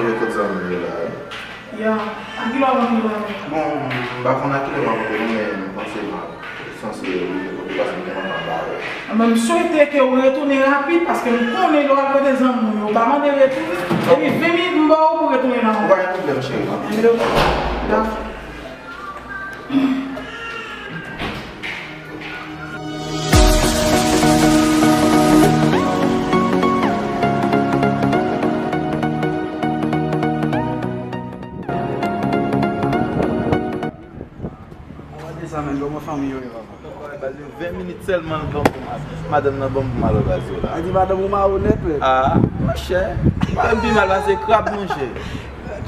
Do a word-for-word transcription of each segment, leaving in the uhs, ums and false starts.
Kote zanmi m yo la, wi. Ya, a kilè w ap rantre la? Bon, m pa konn a kilè m ap rantre non, men m panse m ap sanse rive kote paske m gen manman m ba yo. Anben, m swete ke w retounen rapid paske m konnen lè w al kote zanmi w yo, w pa mande retounen. Epi ven minit m ba w pou retounen nan. Ou pa gen pwoblèm, cheri. Anben, dakò. Gade sa, men, kòman fanmi yo ye, papa? Ven minit sèlman l ban m pou ma-, madanm nan ban m pou m al wè baz yo la. Sa di madanm ou malonèt, men. Ah, monchè, li ban m pi mal pase krab, monchè.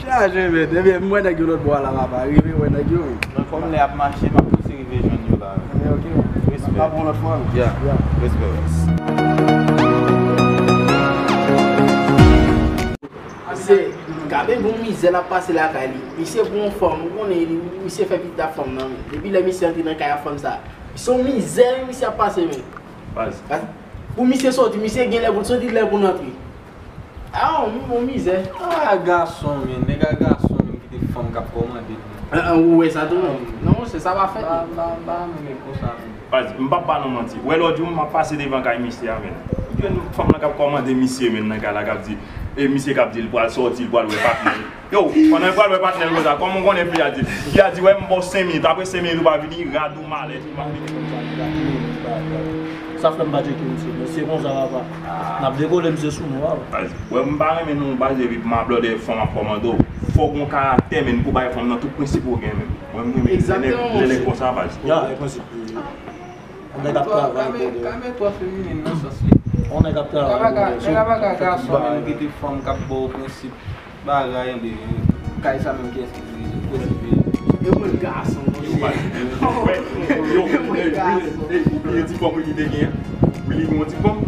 Chaje, men. Ebyen, m wè nèg yo lòt bò a la, papa. Rive wè nèg yo, wi. Nan kòm lè ap mache, m ap pouse rive jwenn yo la. Ebyen, ok. Respè. Pa pou lòt fwa, non? Ya. Ya. Respè, baz. Misye, gade bon mizè l ap pase lakay li. Misye pran yon fanm, ou konnen li, misye fè pitit ak fanm nan, men. Depi lè misye antre nan kay ak fanm sa, se yon mizè, wi, misye ap pase, men. Baz. Pou misye soti, misye gen lè pou l soti, lè pou l antre. Ah, yon, yon mizè. Ah, gason, men. Nèg a gason, men, kite fanm k ap kòmande. Ah, ah, ou wè sa tou, non? Non, monchè, sa pa fèt, non. Ba, ba, ba, men, men, konsa, men. Baz, m p ap ba nou manti. Wè lòt jou, m ap pase devan kay misye a, men. M jwenn fanm nan k ap kòmande misye, men, nan kay la, k ap di, e misye k ap di l pral sòti, l pral wè patnè l. Yo, pandan l pral wè patnè l konsa, kòman w konnen fi a di? Fi a di, wè, m ba w senk minit, apre senk minit ou pa vini, rad ou malèt, ou pa vini konsa. Sa fè m pa tcheke misye. Misye konsa, papa. N ap dekole misye sou nou, papa. Baz, wè, m pa renmen non, baz, epi m a blòdè fanm ap kòmande w. Fò w gon karaktè, men, pou bay fanm nan tout prensip ou gen, men. Mwen, m renmen lè nèg, lè nèg konsa, baz. Ya. Nèg ap travay, brother. Kame twò feminen nan sans li. On nèg ap travay, brother. Nèg ap travay, gason, men, kite fanm k ap ba w prensip. Bagay, men, kay sa menm, kiyès ki dirije? Kiyès ki peye? E mwen gason, monchè. Yo, yo, yo, yo, yo, yo, yo, ti fanm ki te gen, wi, li gen yon ti fanm.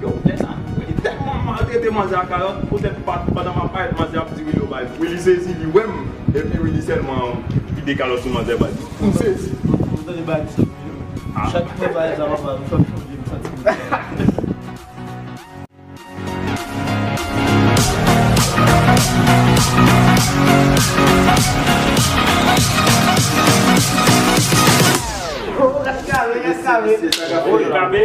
Yo, lè sa, li tèlman maltrete manzè a kalòt, poutèt pa-, pandan m ap parèt, manzè ap di Willy yo bay. Willy sezi, li wè m, epi Willy sèlman ki dekalòt sou manzè bay. M sezi. Ou tande bagay sa, Willy? Ah. Chak mwen bay sa, papa, m fè m chanje, m santi m. Oh, gad kare, gad kare.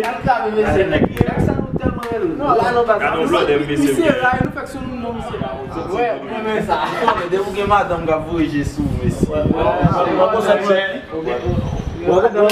Gad kare, mesye. Gad sa nou tèlman rele. Non, la, non, pa sa. Gad yon blòdè, mesye. Misye la, nou fèk sou nou, non, misye. Wè, mwen menm sa. Depi w gen madanm k ap voye je sou ou, mesye. Wè, wè, wè. Wè, konsa, wè. Ou gen madanm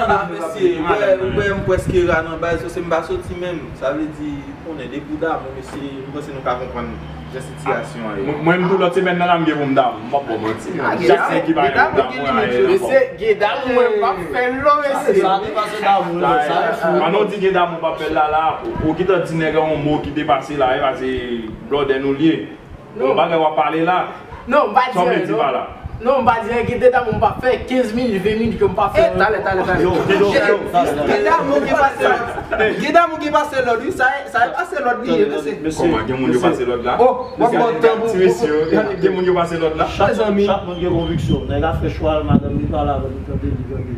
la, mesye. Ou wè, ou wè, m prèske ra nan baz, se m pa soti menm. Sa vle di, konnen depi w damou, mesye, m panse nou ka konprann jan sitiyasyon an ye. Mwen, mwen, m tou lòt semèn nan la, m gen pou m damou. M p ap ba w manti. Chak sèk ki pa gen pou damou, a, e, mesye, gen damou, mwen p ap fè l non, mesye. Sa depase damou, non, sa e fou. Pandan w di gen damou, p ap fè l la, la, ou, ou gentan di nèg la yon mo ki depase la, e, pase blòdè nou l ye. Bon, bagay w ap pale la. Non, m pa di anyen, non. Non, m pa di anyen, gen de damou m pa fè, kenz minit, ven minit ke m pa fè. Eh, talè, talè, talè. Yo, yo, yo. Gen damou ki pase lòd. Gen damou ki pase lòd, wi, sa, sa e pase lòd li ye, mesye. Kòman, gen moun yo pase lòd la? Oh, w ap pran tan pou, pou, pou. Gen moun yo pase lòd la? Chak, chak moun gen konviksyon. Nèg la fè chwa l, madanm li pale avè l, li tande, li tande.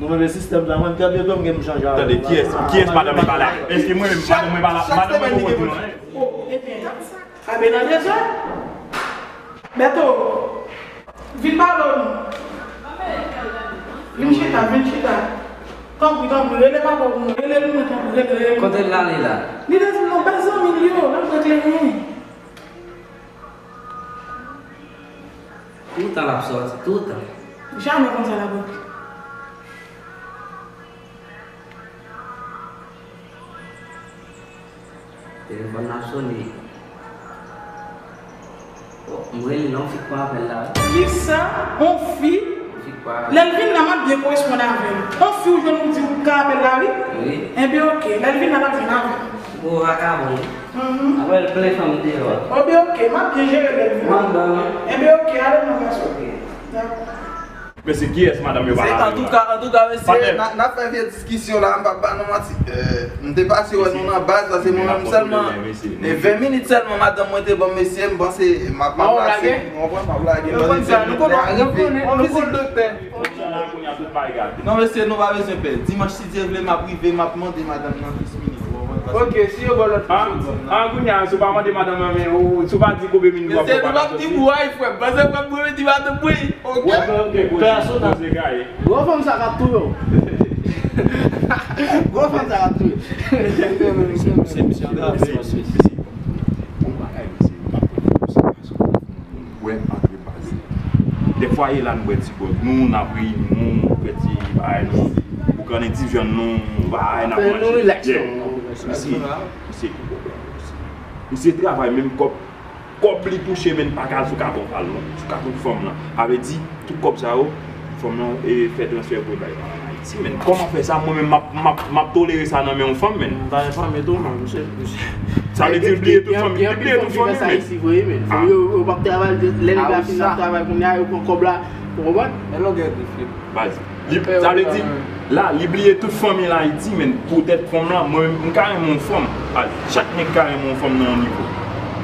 Nou menm e sistèm sa, mwen tande dòm gen m chanje avè l. Tande, kiyès, kiyès madanm li pale avè? Èske mwen menm, madanm mwen pale, madanm mwen poko di non? Oh, ebyen, gad sa. Abe nan dezòd. Bèto, vin pale nou. Vin chita, vin chita. Tanpri, tanpri, rele papa w pou mwen. Rele pou mwen, tanpri, rele, rele. Kote l ale la? Li te di m nan baz zanmi l yo, l ap regle yen. Toutan l ap sòti, toutan. Jamè konsa l ap regle. Telefòn nan ap sone. Oh, m rele non, fi k pran apèl la, wi. Kisa? On fi? Fi k pran. Lè l vin la, m ap byen koresponn avè l. On fi ou jwenn ou di ou ka apèl la, wi? Wi. Enben, oke. Lè l vin la, l ap vin avè l. Gwo vakabon, wi. Mhm. Apre l plen fanm deyò a. Enben, oke. M ap byen jere lè l vin la. Mwen bon, wi. Enben, oke. Ale non, gason. Oke. Dakò. Mesye, kiyès madanm yo pale avè yo la? Antouka, antouka, mesye, n a, n a fè vye diskisyon la, m p ap ba nou manti. Euh, m te pase wè nou nan baz la, se mwen menm sèlman. E ven minit sèlman madanm mwen te ban m, mesye, m panse m ap, m ap lage. Ou konprann, m ap lage. Nou konn sa, nou konn, nou konn, nou konn doktè. Non, mesye, nou pa bezwen pè. Dimanch, si Dye vle, m ap rive, m ap mande madanm nan dis minit, ou konprann? Ok, si yo ba w lòt fi, ah, kounye a, si w pa mande madanm nan, men ou, si w pa di konbyen minit w ap fè, nou p ap di bway, frè m. Pase frè m, mwen di madanm, wi. Ok. Pèsonaj. Gwo fanm sa k ap touye w. Gwo fanm sa k ap touye w. Misye, misye, misye, misye, misye. Bon bagay, misye, m pa pran konsidere. Wè, antre baz. Dèfwa, e la nou bwè ti gwòg nou, n ap reyini nou, fè ti bagay nou, boukannen ti vyann nou, bagay n ap manje. Nou rilaks, non. Misye, misye, misye travay menm kòb, kòb li touche, men pa ka al sou katon pa l, non. Sou katon fanm lan. Sa vle di, tout kòb sa yo, fanm lan, e, fè transfè pou l bay fanm an Ayiti, men kòman fè sa, mwen menm, m ap, m ap, m ap tolere sa nan men yon fanm, men. M pa enfòme tou, man, misye, misye. Sa vle di, li bliye tout fanmi, li bliye tout fanmi, men. Ayiti vre, men. Fanm yo, yo p ap travay, lè nèg la fin ap travay kounye a, yo pran kòb la, ou konprann? Men longè grif li. Baz. Li, sa vle di, la, li bliye tout fanmi l Ayiti, men poutèt fanm lan, mwen, m ka renmen yon fanm. Baz, chak nèg ka renmen yon fanm nan yon nivo.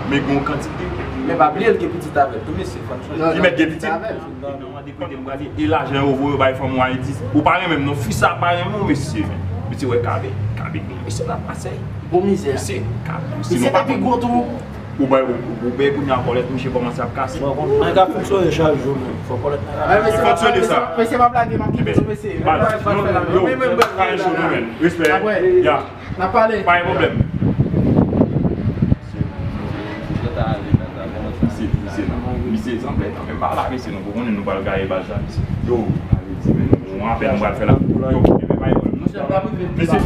Men gen yon kantite. Men pa bliye l gen pitit avè l tou, mesye, fò n chanje. Li mèt gen pitit. Nan mande kote m prale, e lajan yo voye yo bay fanm ou Ayiti. Ou pa renmen m non, fi sa pa renmen w, mesye. Mesye wè kabe, kabe, mesye la pase. Bon mizè. Mesye, kabe, mesye, misye te pi gwo tou. Ou bay, ou, ou bay kounye a kòlèt, misye kòmanse ap kase. Bon, bon, mwen ka fonksyone chak jou, men. Fò kòlèt la. Li fonksyone sa. Mesye pa blage, m ap kite nou, mesye. Baz, nou, yo, pa yon cho nou, men. Respè. Ya. N ap pale. Pa gen pwoblèm. Misye, misye nan, misye zanbèt nan menm pa la, mesye, nou pa konnen nou pral gaye baz la, mesye. Yo, ale di, men nou, nou apèl nou pral fè la. Yo, e pa yon pwoblèm. Mesye.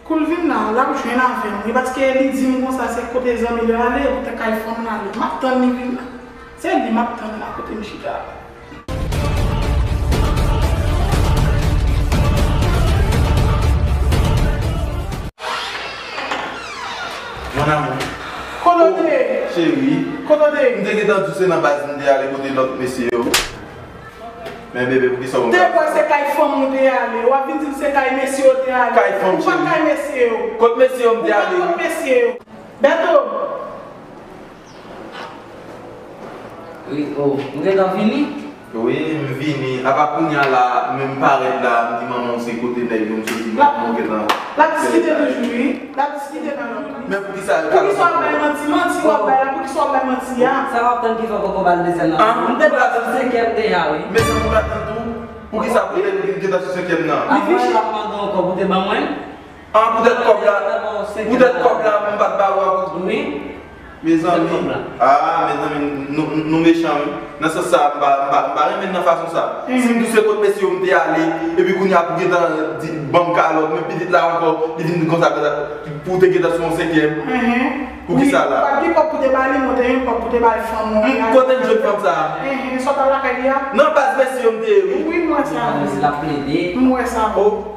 Kou l vin la, l ap jwenn avè m, wi, paske li di m konsa se kote zanmi l yo ale, poutèt kay fanm l ale. M ap tann li vin la. Se li m ap tann la, kote m chita la. Mon amour. Kote w te ye? Cheri. Kote w te ye? M te gentan di w se nan baz m te ale kote lòt mesye yo. Men bebe, poukisa w... Te kwè se kay fanm ou te ale. W ap vin di m se kay mesye w te ale. Kay fanm, cheri. Ou pa t kay mesye yo. Kot mesye yo m te ale? Ou pa t kot mesye yo. Bèto! Wi, o, ou gentan vini? Wi, m vini. Apa kounye a la, men m parèt la, m di manman w se kote nèg yo m soti, men ou gentan... L ap diskite toujou, wi. L ap diskite toujou. Men poukisa yo... Poukisa w ap bay manti? Manti w ap bay la, poukisa w ap bay manti a? Sa w ap tann ki fè w poko ba l dezyèm nan? M te ba l sou senkyèm deja, wi. Mezanmi, w pa tann tou? Poukisa poutèt li gentan sou senkyèm nan? Li vin chita. Ap mande ankò pou te ban mwen? An, poutèt kòb la, poutèt kòb la, m pa t ba ou a pou... Wi. Mezanmi. Ah, mezanmi, nou, nou mechan, wi. Nan sans sa, m pa, m pa, m pa renmen nan fason sa. Si m di w se kot mesye yo m te ale, epi kounye a pou gentan di, ban m kalòt, men pitit la ankò, li vin di konsa, konsa, pou w te gentan sou yon senkyèm. Poukisa la? Ou pa t gen kòb pou te ba li, men w te gen kòb pou te bay fanm ou. Kote m jwenn fanm sa? Sa w t al lakay li a? Nan baz mesye yo m te ye, wi. Wi, m wè sa. L ap plede. M wè sa. Oh.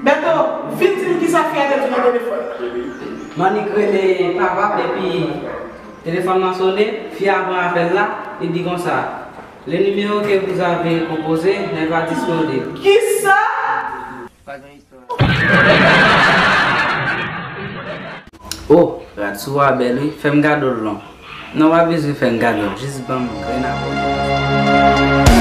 Bèto, vin di m kisa fi a te di w nan telefòn nan. M annik rele papa, epi telefòn nan sone, fi a pran apèl la, li di konsa, le numéro que vous avez composé n'est pas disponible. Kisa? Oh, rad sou a bèl wi, fè m gade w lon. Non, w pa bezwen fè m gade w, jis ban m grenn abòne.